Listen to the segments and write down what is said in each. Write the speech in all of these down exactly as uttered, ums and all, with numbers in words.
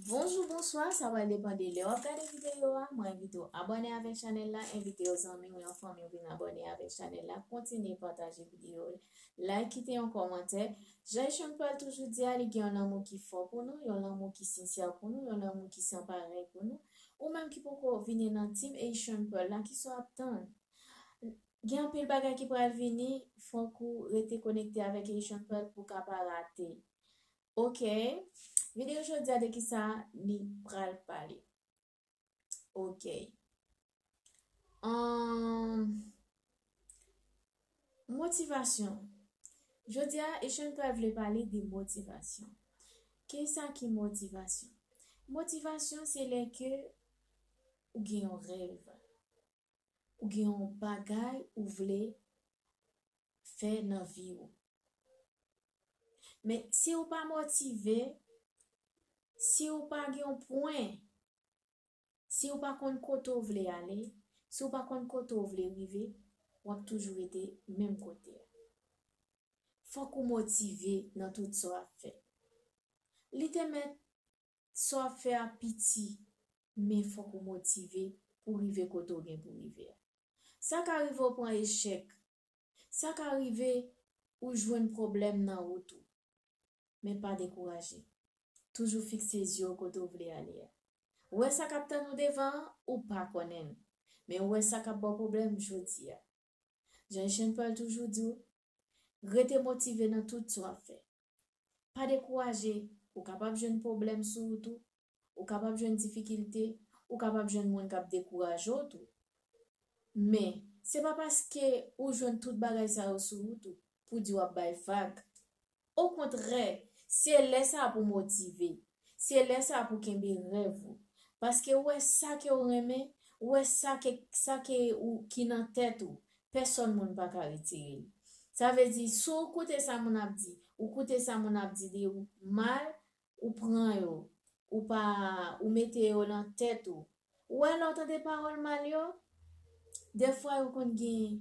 Bonjou, bonswa, sa pral depann de lè w ap gade videyo a. Mwen envite w abòne avèk chanèl la, envite yon zanmi w, yon fanmi w vin abòne avèk chanèl la, kontinye pataje videyo, like, kite yon kòmantè. Jan Haitian Pearl toujou di a, li gen yon lanmou ki fò pou nou, yon lanmou ki sensè pou nou, yon lanmou ki san parèy pou nou. Ou menm ki poko vini nan team Haitian Pearl la, kisa w ap tann? Gen anpil bagay ki pral vini, fòk ou rete konekte avèk Haitian Pearl pou w ka pa rate. Ok, videyo jodi a de kisa li pral pale? Ok. Ahn, motivasyon. Jodi a, Haitian Pearl vle pale de motivasyon. Kisa ki motivasyon? Motivasyon se lè ke ou gen yon rèv, ou gen yon bagay ou vle fè nan vi w. Men si w pa motive, si w pa gen yon pwen, si w pa konn kote w vle ale, si w pa konn kote w vle rive, w ap toujou rete menm kote a. Fòk ou motive nan tout sa w ap fè. Li te mèt sa w ap fè a piti, men fòk ou motive pou rive kote w gen pou rive a. Sa ka rive w pran echèk. Sa ka rive ou jwenn pwoblèm nan wout ou. Men pa dekouraje. Toujou fikse zye w kote w vle ale a. Ou wè sa k ap tann ou devan an, ou pa konnen l. Men ou wè sa k ap ba w pwoblèm jodi a. Jan Haitian Pearl toujou di w, rete motive nan tout sa w ap fè. Pa dekouraje, ou kapab jwenn pwoblèm sou wout ou, ou kapab jwenn difikilte, ou kapab jwenn moun k ap dekouraje w tou. Men, se pa paske ou jwenn tout bagay sa yo sou wout ou pou di w ap bay vag. Okontrè, se lè sa a pou motive. Se lè sa a pou kenbe rèv ou. Paske ou wè sa ke w renmen, ou wè sa ke, sa ke ou, ki nan tèt ou, pèsòn moun pa ka retire l. Sa vle di, si w koute sa moun ap di, ou koute sa moun ap di de ou mal, ou pran yo, ou pa, ou mete yo nan tèt ou. Ou wè lè w tande pawòl mal yo, dèfwa yo konn gen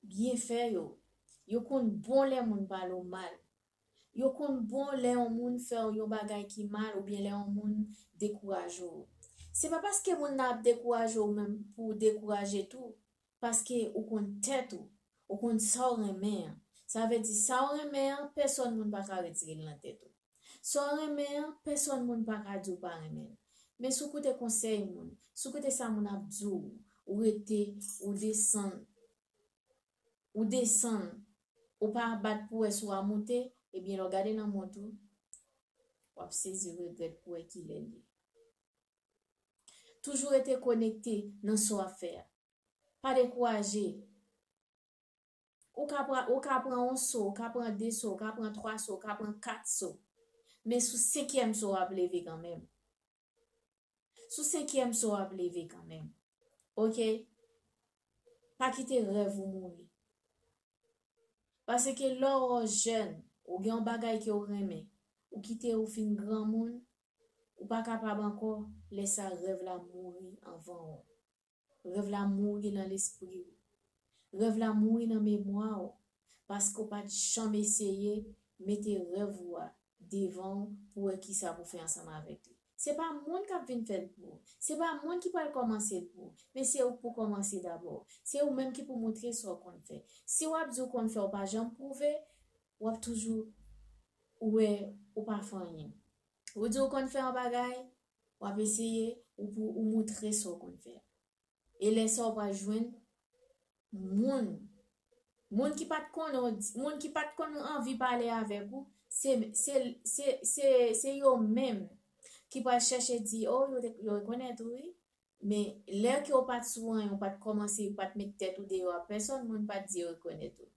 byenfè yo. Yo konn bon lè moun pale w mal. Yo konn bon lè yon moun fè w yon bagay ki mal oubyen lè yon moun dekouraje w. Se pa paske moun nan ap dekouraje w menm pou w dekouraje tou, paske ou konn tèt ou, ou konn sa w renmen an. Sa vle di, sa w renmen an, pèsòn moun pa ka retire l nan tèt ou. Sa w renmen an, pèsòn moun pa ka di w pa renmen l. Men si w koute konsèy moun, si w koute sa moun ap di w, ou rete, ou desann, ou desann, ou pa bat pou wè si w a moute, ebyen, lè w gade nan mont ou, w ap sezi regrèt pou wè kilè l ye. Toujou rete konekte nan sa w ap fè a. Pa dekouraje. Ou ka pran, ou ka pran yon so, ou ka pran de so, ou ka pran twa so, ou ka pran kat so. Men sou senkyèm so w ap leve kanmenm. Sou senkyèm so w ap leve kanmenm. Ok? Pa kite rèv ou mouri. Paske lè w jèn, ou gen yon bagay ke w renmen, ou kite ou fin granmoun, ou pa kapab ankò, lè sa rèv la mouri anvan w. Rèv la mouri nan lespri w. Rèv la mouri nan memwa w. Paske w pa t janm eseye mete rèv ou a devan w pou wè kisa pou fè ansanm avèk li. Se pa moun k ap vin fè l pou ou. Se pa moun ki pral kòmanse l pou ou. Men se ou k pou kòmanse dabò. Se ou menm ki pou montre sa w konn fè. Si w ap di w konn fè, w pa janm pwouve, w ap toujou wè ou pa fè anyen. Ou di w konn fè yon bagay, w ap eseye, ou pou ou montre sa w konn fè. E lè sa w pral jwenn moun, moun ki pa t konn, moun ki pa t konn anvi pale avèk ou, se, se, se, se, se yo menm ki pral chèche di, "Oh, yo te, yo rekonèt ou, wi." Men lè ke w pa t sou anyen, w pa t kòmanse, w pa t met tèt ou deyò a pèsòn, moun pa t di yo rekonèt ou.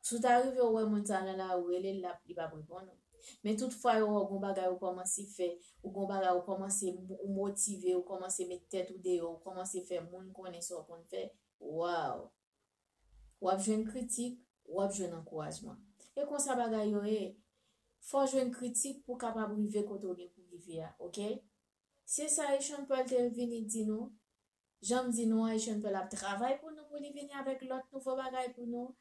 Si w ta rive w wè moun sa nan lari, w rele l, l ap, li p ap reponn ou. Men tout fwa yo wè w gon bagay ou kòmanse fè, ou gon bagay ou kòmanse mo-, ou motive, ou kòmanse met tèt ou deyò, ou kòmanse fè moun konnen sa w konn fè, waw! W ap jwenn kritik, w ap jwenn ankourajman. E konsa bagay yo ye. Fò w jwenn kritik pou w kapab rive kote w gen pou rive a, ok? Se sa Haitian Pearl te vini di nou. Jan m di nou an, Haitian Pearl ap travay pou nou, pou li vini avèk lòt nouvo bagay pou nou.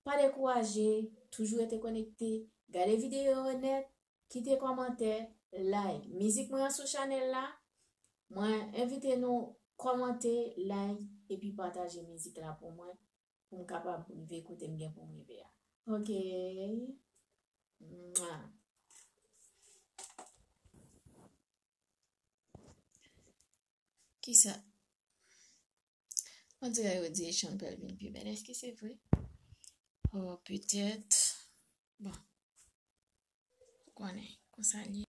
Pa dekouraje, toujou rete konekte, gade videyo yo nèt, kite kòmantè, like. Mizik mwen an sou chanèl la, mwen envite nou kòmante, like, epi pataje mizik la pou mwen, pou m kapab rive kote m gen pou m rive a. Ok. Mwa. Kisa? On dirè yo di echanj pral vin pi bèl. Èske se vre? Oh, petèt. Bon. Ou konnen, konsa l ye.